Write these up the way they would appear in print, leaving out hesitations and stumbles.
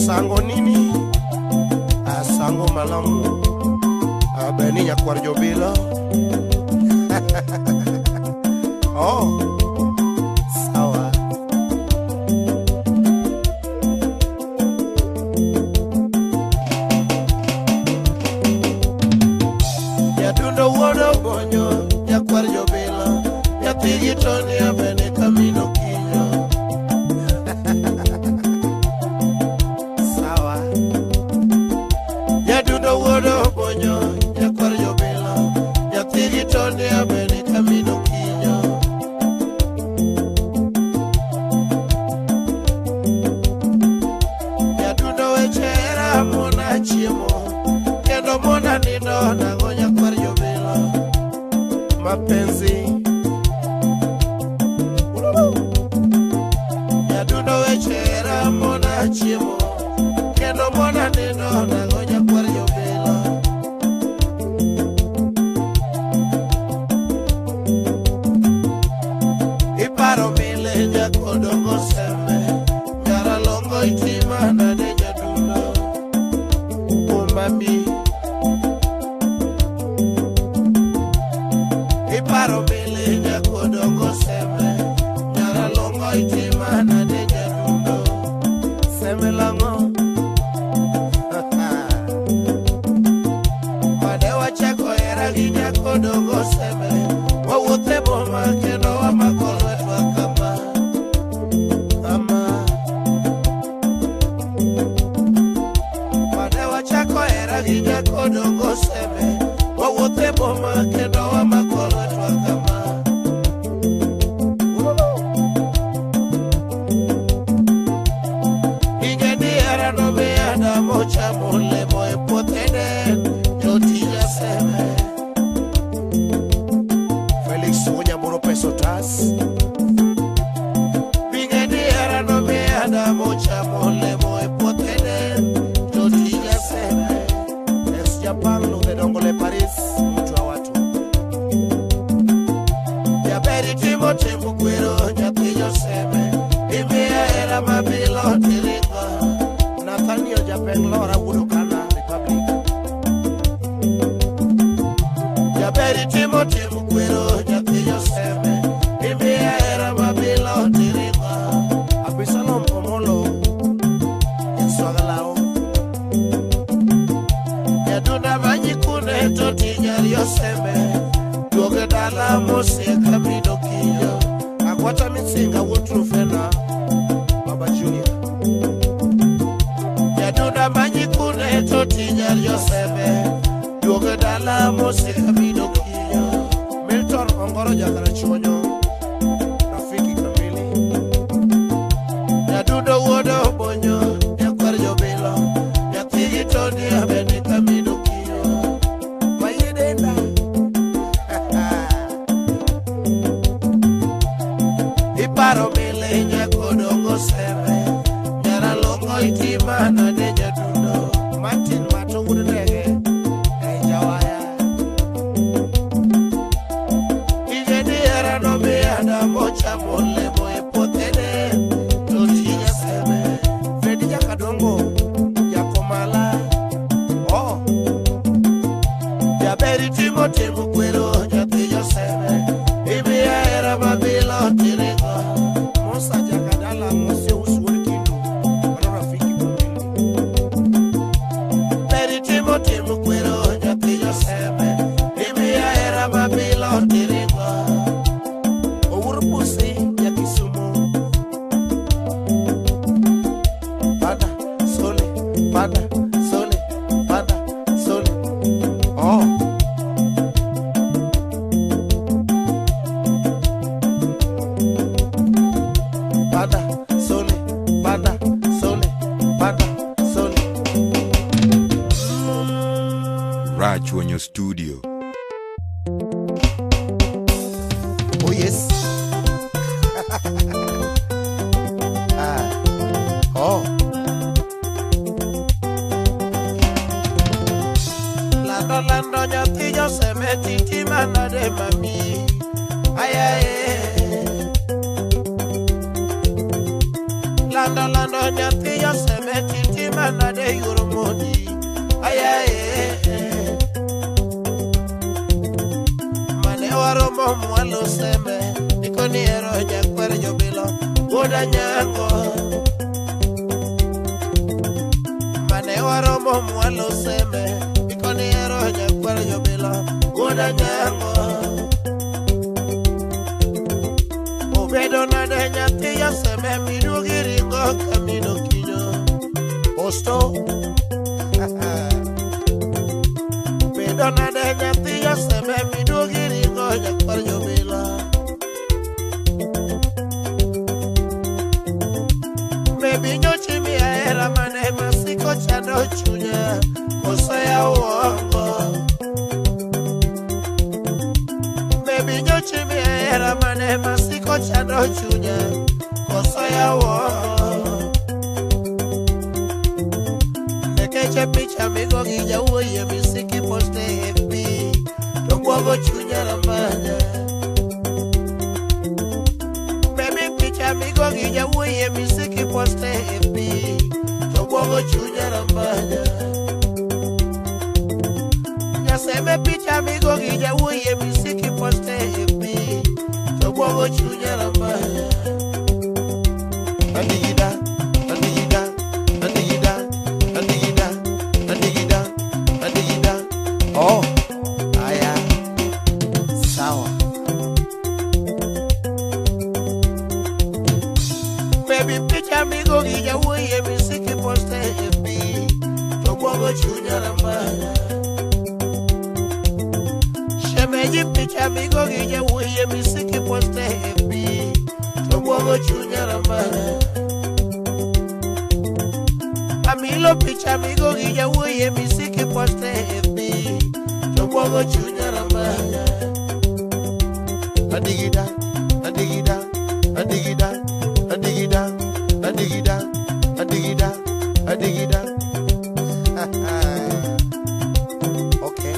Sango nini? Sango malamu. Abeni nyakwar jobilo. Oh, sawa. Nyadundo wuod Obonyo, nyakwar jobilo, nyathi gi Tony abene kamino kinyo. Sawa. Nyadundo wuod Obonyo, nyakwar jobilo, nyathi gi Tony abene kamino kinyo. Nyadundo weche hera mona chiemo, kendo mona nindo nang'o nyakwar jobilo. Mapenzi. Nyadundo weche hera mona chiemo, kendo mona nindo nang'o nyakwar jobilo. Iparo mile nyakodongo seme, nyaralongo itima nade nyadundo. Umami. Iparo mile nyakodongo seme, nyaralongo itima nade nyadundo. Seme lang'o. Mane wachako hera gi nyakodongo seme, wawuotho e boma kendo wamako lwetwa kama kama. Mane wachako hera gi nyakodongo seme, wawuotho e boma kendo wamako lwetwa kama. Ing'e ni hera nomiyo Adam ochamo olemo e puoth Eden, jotija seme. Felix Wuonyamuro peso tas. Ing'e ni hera nomiyo Adam ochamo olemo e puoth Eden, jotija seme. Ex Japan Ludhe Dongole Paris, mtu wa watu. Jaber itimo timo kwero nyathi joseme, imiya hera mabilo tiringo. Nathaniel Japeng Lora wuod Okana Republic. Jaber itimo timo kwero nyathi joseme, imiya hera mabilo tiringo. Abisalom Omolo Jaswagalao. Nyadunda manyi kune to tinyar yoseme, duoge dala mose kamino kinyo. Agwata Misinga wuod Rufena, Baba Junior. Nyadunda manyi kune to tinyar yoseme, duoge dala mose kamino kinyo. Milton Ongoro Jakarachuonyo, Rafiki kamili. Nyadundo wuod Obonyo, nyakwar jobilo, nyathi gi Tony abene kamino kinyo. Mayie denda. Iparo mile nyakodongo seme, nyaralongo itima nade nyadundo. Martin Mato wuod Ndege, ei Jawaya. Ing'e ni hera nomiyo Adam ochamo olemo e puoth Eden, to tija seme. Fredi Jakadongo, Jakomala. Oh. Jaber itimo timo kwero nyathi joseme, imiya hera mabilo tiringo. Musa Jakadala Mose wuod Kindu, mano rafiki kamili. Ber itimo timo kwero nyathi joseme, imiya hera mabilo tiringo. Owuor Pusi ja Kisumu. Panda sole, panda sole, panda sole. Oh. Panda sole, panda sole, panda sole. Rachuonyo Studio. Oh yes. Ah. Oh. Lando lando nyathi joseme titi manade mami. Ayaye. Lando lando nyathi joseme titi manade. nade yoro moni ayae mane waromo mwalo seme nikoni ero nyakwar jobilo wuoda nyango mane waromo mwalo seme nikoni ero nyakwar jobilo wuoda nyango obedo nade nyathi yaseme miduogi ringo kamino kinyo osto bedo nade nyathi yaseme miduogi ringo nyakwar jobilo Baby nyochi mi ahera mane masiko chando chunya koso ya uongo Baby nyochi mi ahera mane masiko chando chunya koso ya uongo Nekeche picha migo gi jawuoyi misiki poste FB to bwogo chunya ramanya Baby picha migo gi jawuoyi misiki poste FB to bwogo chunya ramanya Nyaseme picha migo gi jawuoyi misiki poste FB to bwogo chunya ramanya Adigida adigida adigida adigida adigida adigida oh aya sawa Baby picha migo gi jawuoyi misiki poste FB to bwogo chunya ramanya Shemeji picha migo gi jawuoyi misiki poste FB to bwogo chunya ramanya Amilo picha migo gi jawuoyi misiki poste FB to bwogo chunya ramanya Adigida adigida adigida adigida adigida adigida adigida Okay.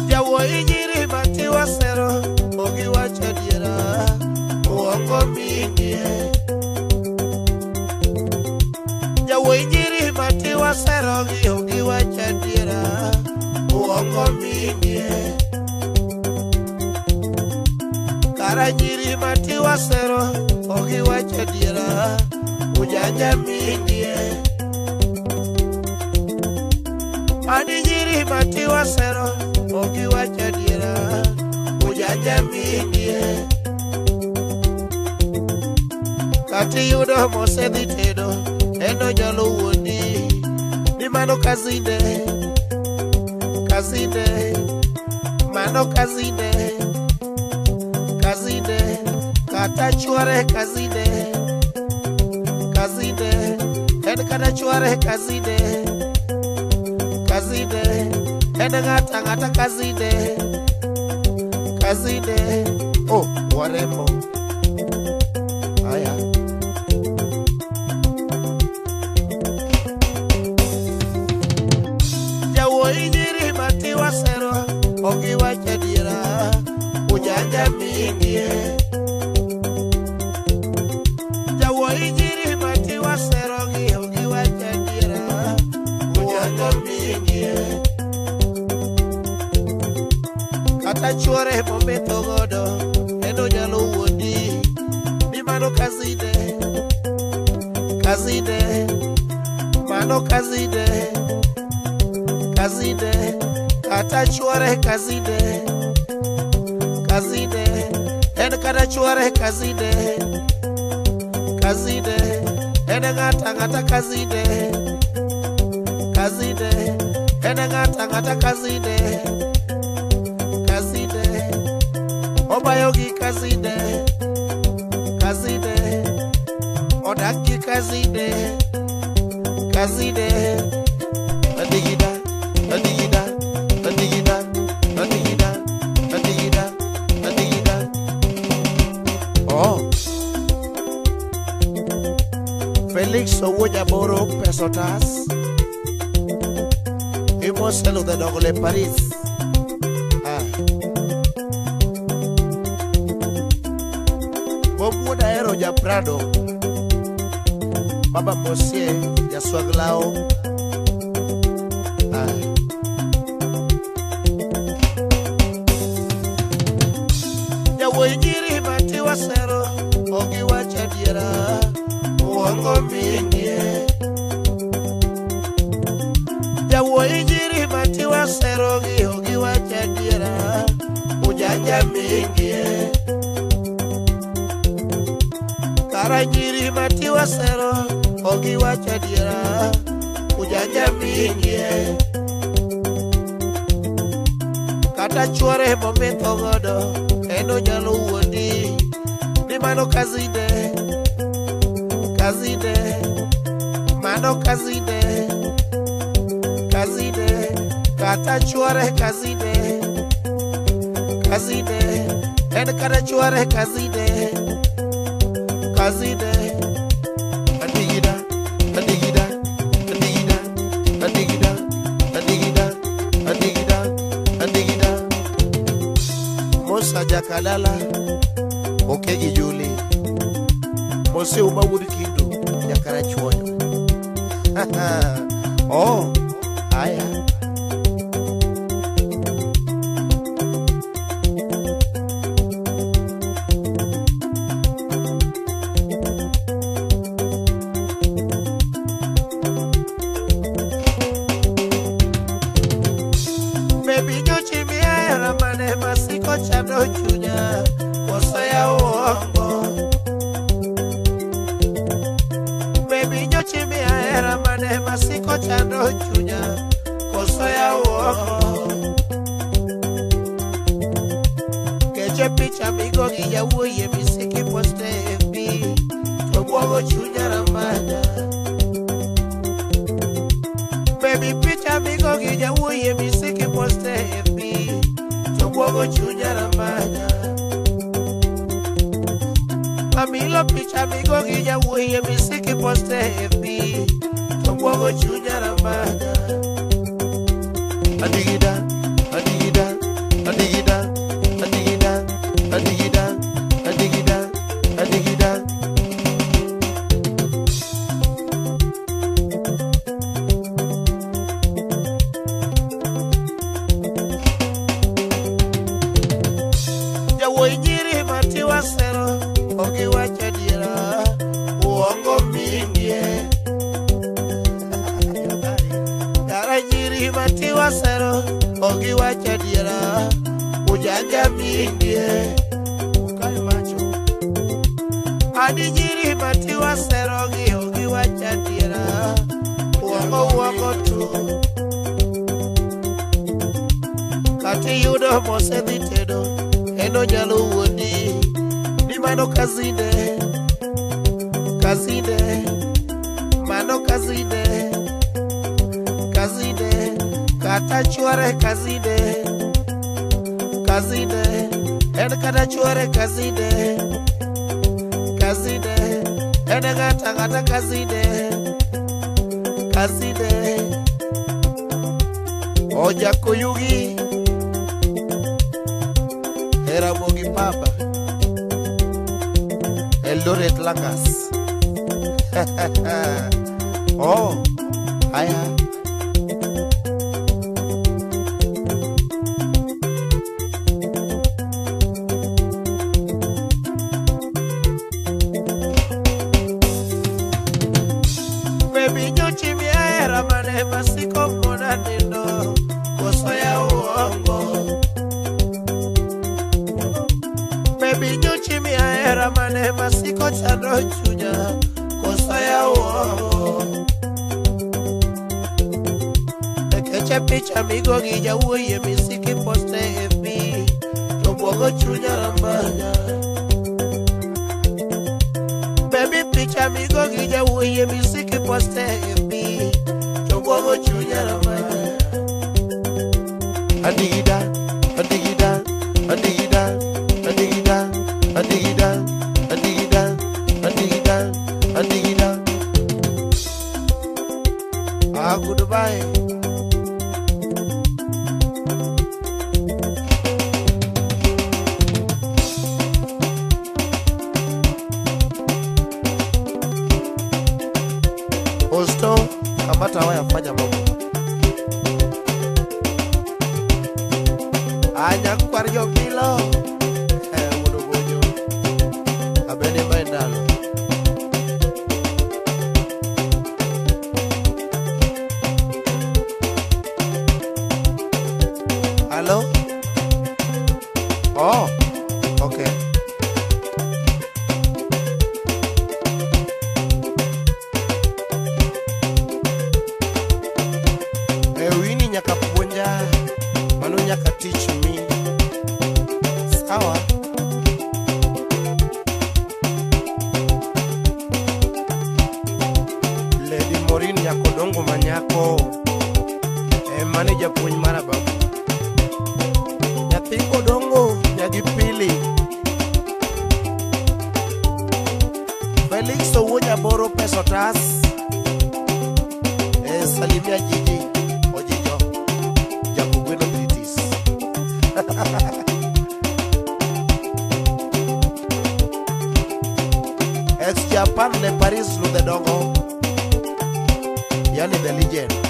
Jawuoyi nyiri matiwa sero ogiwacho adiera uongo mingie Jawuoyi nyiri matiwa sero gi ogiwacho adiera uongo mingie Kara nyiri matiwa sero ogiwacho adiera ujanja mingie Ani nyiri matiwa sero ogiwacho adiera ujanja mingie Kati yudo mosedhi tedo en onyalo wuondi ni mano kazinde kazinde mano kazinde kazinde kata chwore kazinde kazinde en kata chwore kazinde kazinde en ng'ata ng'ata kazinde kazinde oh warembo aya Jawuoyi nyiri matiwa sero ogiwacho adiera ujanja mingie Jawuoyi nyiri matiwa sero gi ogiwacho adiera ujanja mingie Kata chwore mometho godo en onyalo wuondi ni mano kazinde kazinde mano kazinde kazinde kata chwore kazinde kazinde en kata chwore kazinde kazinde en ng'ata ng'ata kazinde kazinde en ng'ata ng'ata kazinde kazinde obayo gi kazinde kazinde odak gi kazinde kazinde adigida adigida adigida adigida adigida adigida oh Felix Owuoja Boro Pesotas Imoselo de Dogole Paris. Ah. Jakom wuod Ahero Japrado. Baba Mosie Jaswaglao. Ah. Jawuoyi nyiri matiwasero ok giwach adiera, uongo mingie. Jawuoyi nyiri matiwasero gi ok giwach adiera, ujanja mingie. Kara nyiri matiwasero ok giwach adiera, ujanja mingie. Kata chuore mometho godo en onyalo wuondi ni mano kazine, kazine, mano kazine, kazine. Kata chuore kazine, kazine, en kata chuore kazine, kazine. Adigida, adigida, adigida, adigida, adigida, adigida, adigida. Musa Jakalala, Okegi Juli, Mose Uma wuod Kindu, Jakarachuonyo. Oh, aya. Baby nyochi miera mane masiko chando chunya, koso ya uongo. Baby nyochi miera mane masiko chando chunya, koso ya uongo. Keche picha migo gi jawuoyi misiki poste FB, to bwogo chunya ramanya. Baby picha migo gi jawuoyi misiki poste FB, to bwogo chunya ramanya. Mamilo picha migo gi jawuoyi misiki poste FB, to bwogo chunya ramanya. Adigida, adigida, adigida, adigida, adigida, adigida, adigida. Jawuoyi nyiri matiwasero ok giwach adiera, uongo mingie. Kara nyiri matiwasero ok giwach adiera, ujanja mingie. Adi nyiri matiwasero gi ok giwach adiera, uongo uongo tu. Kata iyudo mosedhi tedo, en onyalo wuondi ni mano kazine, kazine, mano kazine, kazine. Kata chuore kazine, kazine, en kata chuore kazine, kazine, en ng'ata ng'ata kazine, kazine. Ojakoyugi Heramogi Papa, Eldoret Langas. Oh, aya. Baby nyochi miera mane masiko mona nindo, koso ya uongo. Baby nyochi miera mane masiko chando chunya, koso ya uongo. Keche picha migo gi jawuoyi misiki poste FB, to bwogo chunya ramanya. Baby picha migo gi jawuoyi misiki poste FB, to bwogo chunya ramanya. Adigida, adigida, adigida, adigida, adigida, adigida, adigida, adigida. Ah, goodbye. Kamata waya fanya mambo. Anyakwar jobilo. Wuodo bonyo. Abene mae ndalo. Hello? Oh, okay. Wini nyaka puonja, mano nyaka teach me. Sawa. Lady Morin Nyakodongo manyako. Mane japuonj mara babu. Nyathi kodongo nyagi pili. Felix Owuo Nyaboro pesa otas. Salimia Jiji Ojijo. Jakogweno British. Ex Japan ne Paris Ludhe Dongo. Yani the legend.